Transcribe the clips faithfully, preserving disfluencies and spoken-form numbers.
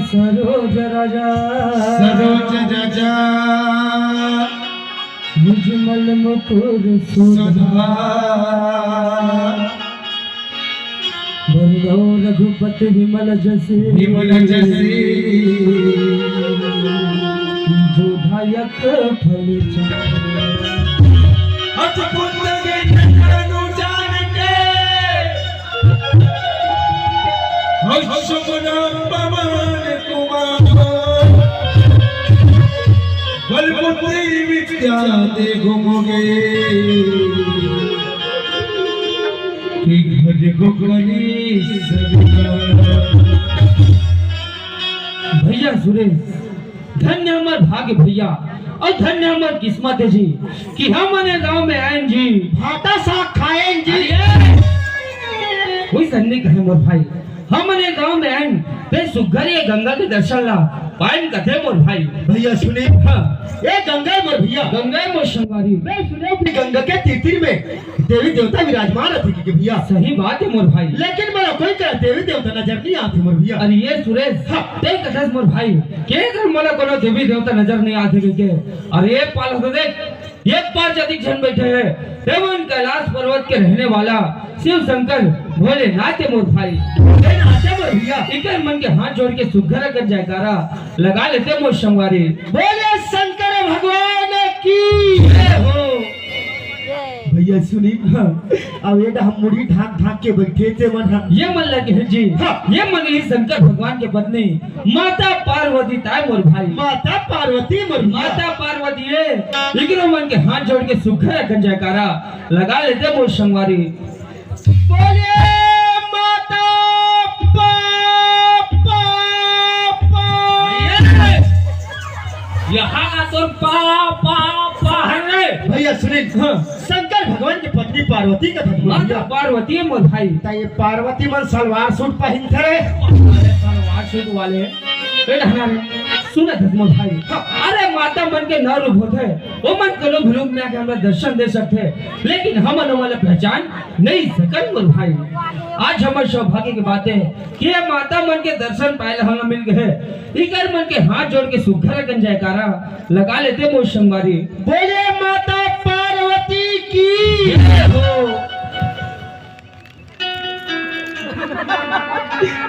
सरोज राजा, सरोज राजा, निजमल मुकुर सुधा। वरनौ रघुपति विमल जसि, विमल जसि। जोधायक फल चारि। अति पुत्र के चरण जान के, हर्ष मन पवन कुमार। बल बुद्धि विद्या दे गुम गए, कि घट को करी सरकार। भैया सुरेश, धन्य हमर भाग्य भैया, अउ धन्य हमर किस्मत हे जी, कि हमन ए गांव में आयन जी। भाटा साग खायन जी। अरे, वइसन नइ कहे मोर भाई, हमन ए गांव में आयन, ते सुग्घर ए गंगा के दर्शन ला पायन कथे मोर भाई। भैया सुने, हाँ। ए गंगा ए मोर भैया। गंगा ए मोर संगवारी। मैं सुने कि गंगा के तीर तीर में देवी देवता विराजमान रथे के भैया। सही बात हे मोर भाई। लेकिन मोला कोई करा देवी देवता नजर नइ आथे मोर भैया। अरे ए सुरेश, हाँ। ते कथस मोर भाई, के कर मोला कोनो देवी देवता नजर नइ आथे के? अरे ए पालक तो देख, एक पार जतिक झन बइठे हे, ते मन कैलाश पर्वत के रहने वाला शिव शंकर भोलेनाथ हे मोर भाई। भोलेनाथ हे मोर भैया। इकर मन के हाथ जोड़ के सुग्घर अकन जयकारा लगा लेते मोर संगवारी। बोले शंकर भगवान की जय हो। भैया सुनी, हाँ, अब ये हम मुड़ी ढाक ढाक के बइठे ते मन, हाँ। ये मन लगे हे जी, हाँ। ये मन ही शंकर भगवान के पत्नी माता पार्वती ताय मोर भाई। माता पार्वती मोर भैया। माता पार्वती हे, इकरो मन के हाथ जोड़ के सुग्घर अकन जयकारा लगा लेते मोर संगवारी। बोले माता पा, पा, पा। ये, यहाँ का तोर पा, पा, पा हे रे। भैया सुनील, हाँ। शंकर भगवान की पत्नी पार्वती का धर्म माता भैया। पार्वती हे मोर भाई। त ये पार्वती मन सलवार सूट पहिनथे रे। अरे सलवार सूट वाले। ए, ढंगा रे, सुनत हस मोर भाई। हाँ। अरे माता मन के नौ रूप होथे, ओ मन कोनो भी रूप में आके हमला दर्शन दे सकथे, लेकिन हमन ओमन ला पहचान नइ सकन मोर भाई। आज हमर सौभाग्य के बात हे कि ये माता मन के दर्शन पाए ला हमला मिल गे हे। इकर मन के हाथ जोड़ के सुग्घर अकन जयकारा लगा लेते मोर संगवारी। बोले माता पार्वती की जय हो।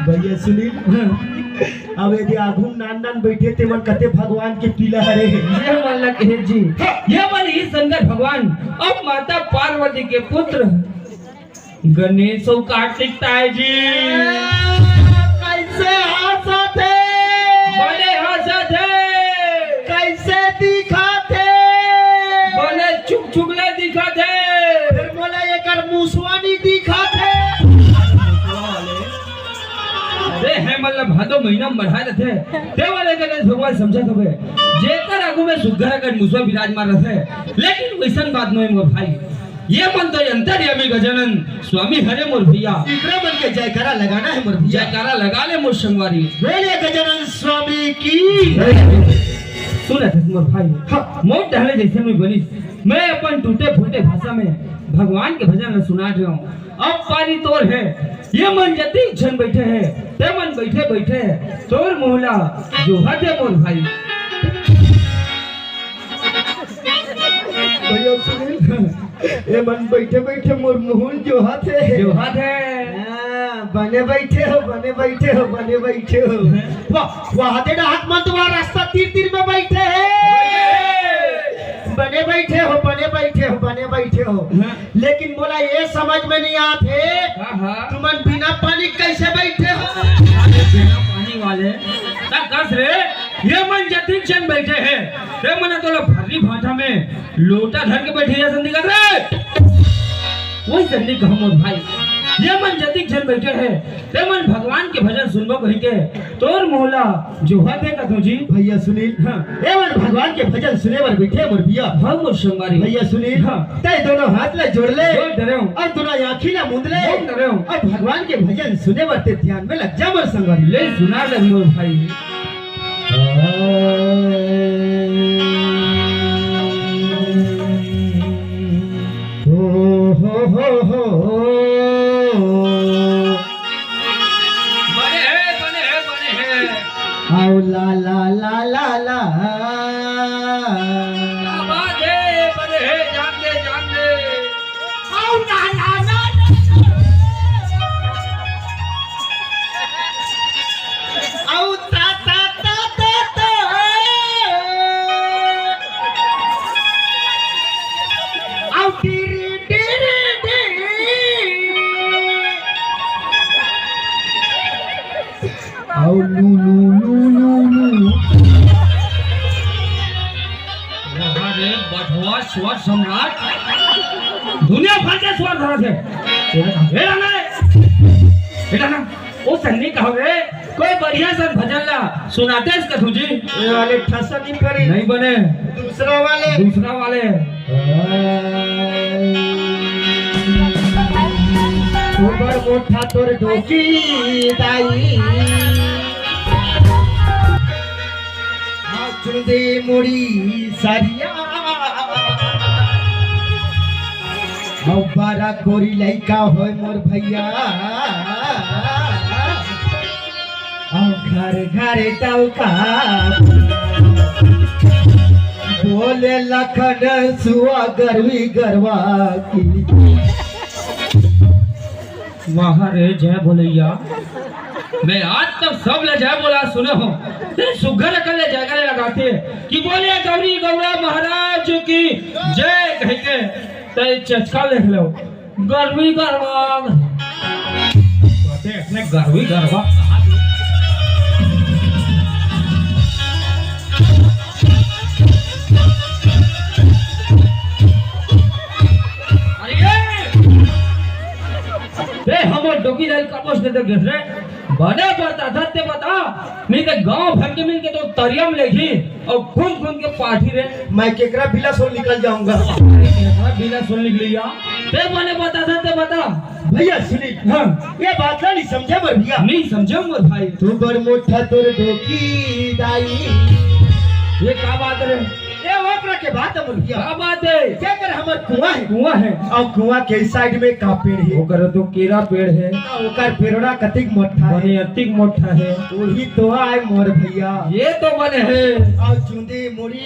भैया सुनील, अब यदि आगू नान नान बइठे ते मन कथे भगवान के पीला हरे। ये मन ला कहे जी, ये मन ही शंकर भगवान अउ माता पार्वती के पुत्र गणेश अउ कार्तिक ताय जी। कइसे हंसत हे? बने हंसत हे। कइसे दिखत हे? बने चुकचुक ले दिखत हे। फेर मोला एकर मुसवा नइ दिखत हे। अरे हे, मतलब भादो महीना में बढ़ाए रथे, ते वाले गणेश भगवान समझत होबे, जेकर आगू में सुग्घर अकन मुसवा विराजमान रथे, लेकिन वइसन बात नोहे मोर भाई। ये मन तो अंतर्यामी गजानन स्वामी हरे मोर भैया। इकरा मन के जयकारा लगाना हे मोर भैया। जयकारा लगा ले मोर संगवारी। बोले गजानन स्वामी की। सुनत हस मोर भाई। हाँ। मोर डहले जइसे में बनिस, मैं अपन टूटे फूटे भाषा में भगवान के भजन ला सुना रहे हूँ। अब पारी तोर हे, ये मन जतिक झन बइठे हे, ते मन बइठे बइठे तोर मुंह ला जोहत हे मोर भाई। भैया सुनील, ये मन बइठे बइठे मोर मुंह जोहत हे। जोहत हे। हाँ, बने बइठे हो, बने बइठे हो, बने बइठे हो। वाह, वाह, दे ना हाथ मन तुम्हारा रास्ता तीर तीर में बइठे हे। बने बइठे हो, बने बइठे हो, बने बइठे हो। हाँ। लेकिन मोला ये समझ में नइ आत हे, हाँ, हाँ। तुमन बिना पानी कइसे बइठे हो? अरे बिना पानी वाले, त कस रे, ये मन जतिक झन बइठे हे, ये मन तोला भर्री भाटा में लोटा धर के बइठे जइसन दिखत रे। वइसन नइ कह मोर भाई, ये मन जतिक झन बइठे हे, ते मन भगवान के भजन सुनबो कहिके तोर मुंह ला जोहत हे कथों जी। भैया सुनील, हाँ। ए मन भगवान के भजन सुने बर बइठे मोर भैया। हाँ मोर संगवारी। भैया सुनील, हाँ। तैं दोनों हाथ ला जोड़ ले। जोड़ डरेंव। अउ दोनों आँखी ला मूंद ले। मूंद डरेंव। अउ भगवान के भजन सुने बर तैं ध्यान में लग जा मोर संगवारी। ले सुना ले मोर भाई। ओ हो हो हो। बने हे, बने हे, बने हे। ला ला ला ला ला। क्या बात है, बड़े है, जान दे, जान दे। आओ ना ना ना ना। आओ ता ता ता ता ता। आओ टीरी टीरी टी। आओ लू लू लू लू लू। अरे बठवा स्वर सम्राट, दुनिया भर के स्वर धरत हे। तेरा का बेटा ना, बेटा ना, ओ सन्नी कहो रे, कोई बढ़िया सा भजन ला सुनाते इसका तुझे। ये वाले ठसा नहीं करी। नहीं बने। दूसरा वाले। दूसरा वाले। ऊपर मोठा तोर डोकी दाई। हाँ, चुंदी मुड़ी सरिया। हाँ, बारा कोरी लइका होय मोर भैया। अउ घर घर डौका बोले लखन सुआ गरवी गरवा की। वाह रे जय बोलैया, मैं आज तक सब ले जय बोला सुने हो, ते सुग्घर अकन ले जयकारे लगाते कि बोले गौरी गौरा महाराज की जय कह के, ते चचका लिख लो। गरवी गरवा। कहते इसने गरवी गरवा। अरे ये! बे, हमर डोकी दाई का पोस दे दे रे। बने बता, धत्ते बता। नहीं तो गांव भर के मिल के तो तरियम लेगी और खून खून के पाठी रे। मैं केकरा बिला सोल निकल जाऊंगा। अरे, केकरा बिला सोल निकलिया? ते बने बता, धत्ते बता। भैया सुनी, हाँ। ये बात ला नहीं समझे मोर भैया। नहीं समझे मोर भाई। तू बड़ मोटा तोर डोकी दाई। ये का बात रे? ये ओकरा के बात है मोर भैया। का बात है? क्या कर हमर कुआं है? कुआं है। और कुआं के साइड में का पेड़ है? ओकर तो केरा पेड़ है। हाँ, ओकर पेड़वा कतिक मोटा है। बने अतिक मोटा है। वही तो आय मोर भैया। ये तो बने है। और चुंदी मुड़ी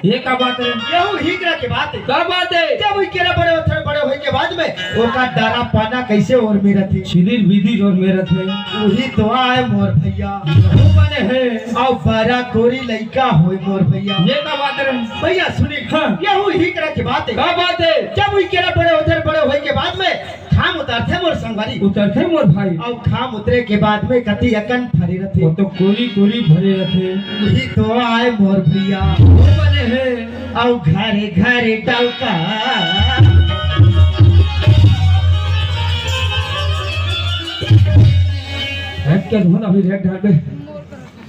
ये का बात है? यहू हिकरा के बात है। का बात है? जब उ केरा बड़े होथे, बड़े होए के बाद में ओका डारा पाना कैसे ओर में रथे? छिदिर बिदिर ओर में रथे। उही तो आय मोर भैया। यहू बने है। अउ बरा कोरी लइका होय मोर भैया। ये का बात है? भैया सुनी। हाँ। यहू हिकरा के बात है। का बात है? जब उ केरा बड़े होथे, बड़े होए के बाद में घाम उतरथे मोर संगवारी। उतरथे मोर भाई। अउ घाम उतरे के बाद में कति अकन फरे रथे। वो तो कोरी कोरी भरे रथे। उही तो आय मोर भैया। वो बने है। अउ घरे घरे डौका। हट के धुन अभी रेट ढाल पे।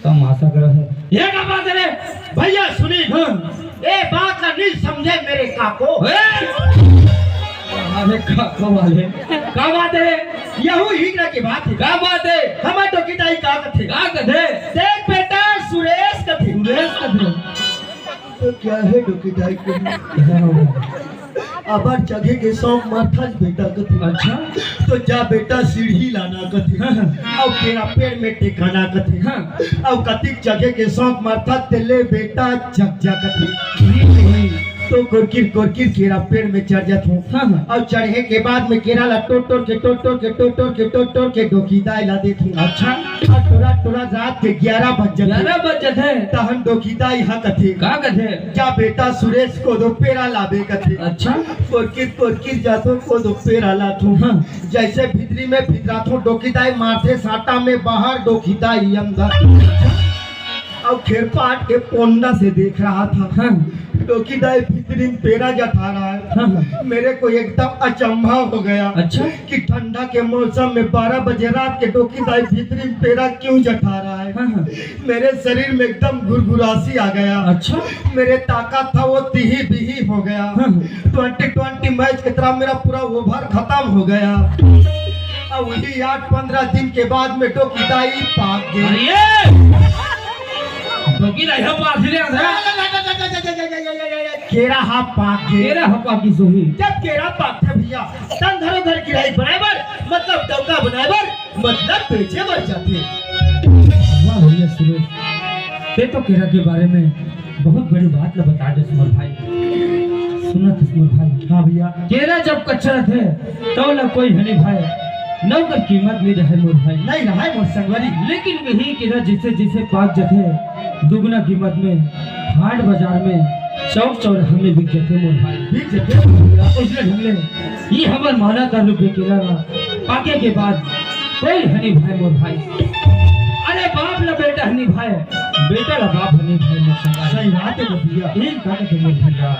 तमाशा करत हे। ये का बात है रे? भैया सुनी। हाँ। ए बात ला नहीं समझे मेरे काको। ए! अरे काको वाले। का बात है? यहू हिकरा के बात है। का बात है? हमर डोकी दाई का कथे? का कथे? देख बेटा सुरेश कथे। सुरेश कथे। तो क्या है डोकी दाई के? हाँ। अबर चघे के शौक मरथस बेटा कथे। अच्छा। तो जा बेटा सीढ़ी लाना कथे। हाँ, हाँ। अउ केरा पेड़ में टेकाना कथे। हाँ। अउ कतिक चघे के शौक मरथस ते ले बेटा चक जा कथे। जी, जी। तो कोरकिर कोरकिर केरा पेड़ में चढ़ जाथों। हाँ, हाँ। अउ चढ़े के बाद में केरा ला टोर टोर के, टोर टोर के, टोर टोर के, टोर टोर के डोकी दाई ला देथों। अच्छा। अउ टोरा टोरा रात के ग्यारह बज जाथे। ग्यारह बज जाथे। तहन डोकी दाई हा कथे। का कथे? जा बेटा सुरेश कोदो पेरा लाबे कथे। अच्छा। कोरकिर कोरकिर जाथों कोदो पेरा लाथों। हाँ। जैसे भीतरी में भीतराथों डोकी दाई मारथे साटा में बाहर डोकी दाई अंदर। अब खेरपाट के पोंदा से देख रहा था। हाँ। डोकी दाई भीतरी में पेरा जठा रहा है। हाँ, हाँ। मेरे को एकदम अचंभा हो गया। अच्छा। कि ठंडा के मौसम में बारह बजे रात के डोकी दाई भीतरी में पेरा क्यों जठा रहा है। हाँ, हाँ। मेरे शरीर में एकदम गुरगुरासी आ गया। अच्छा। मेरे ताकत था वो तिही बिही हो गया। हाँ। ट्वेंटी ट्वेंटी मैच की तरह मेरा पूरा ओवर खत्म हो गया। अब वही आठ पंद्रह दिन के बाद में डोकी दाई पाक गई। अरे! डोकी दाई हा पाक गई रे। केरा हा पाक गई। केरा हा पाक गई सोही। जब केरा पाकथे भैया, तन धरो घर किराई बनाए बर, मतलब डौका बनाए बर, मतलब बेचे बर जाथे। वाह भैया सुरेश। ते तो केरा के बारे में बहुत बड़ी बात ला बता देस मोर भाई। सुनत हस मोर भाई? हाँ भैया। केरा जब कच्चा रथे, तो ला कोई हनी भाई, न ओकर कीमत नहीं रहे मोर भाई। नहीं रहे मोर संगवारी। लेकिन वही केरा जैसे जैसे पाक जथे, दुगना कीमत में हाट बाजार में, चौक चौराहा में बिक जथे मोर भाई। बिक जथे भैया। उसने ढंग ले, ये हमर माना का रूप केरा ना पाके के बाद कोई हनी भाई मोर भाई। अरे बाप ला बेटा हनी भाई, बेटा ला बाप हनी भाई मोर संगवारी। सही बात है भैया। यही कहने के मोर भैया।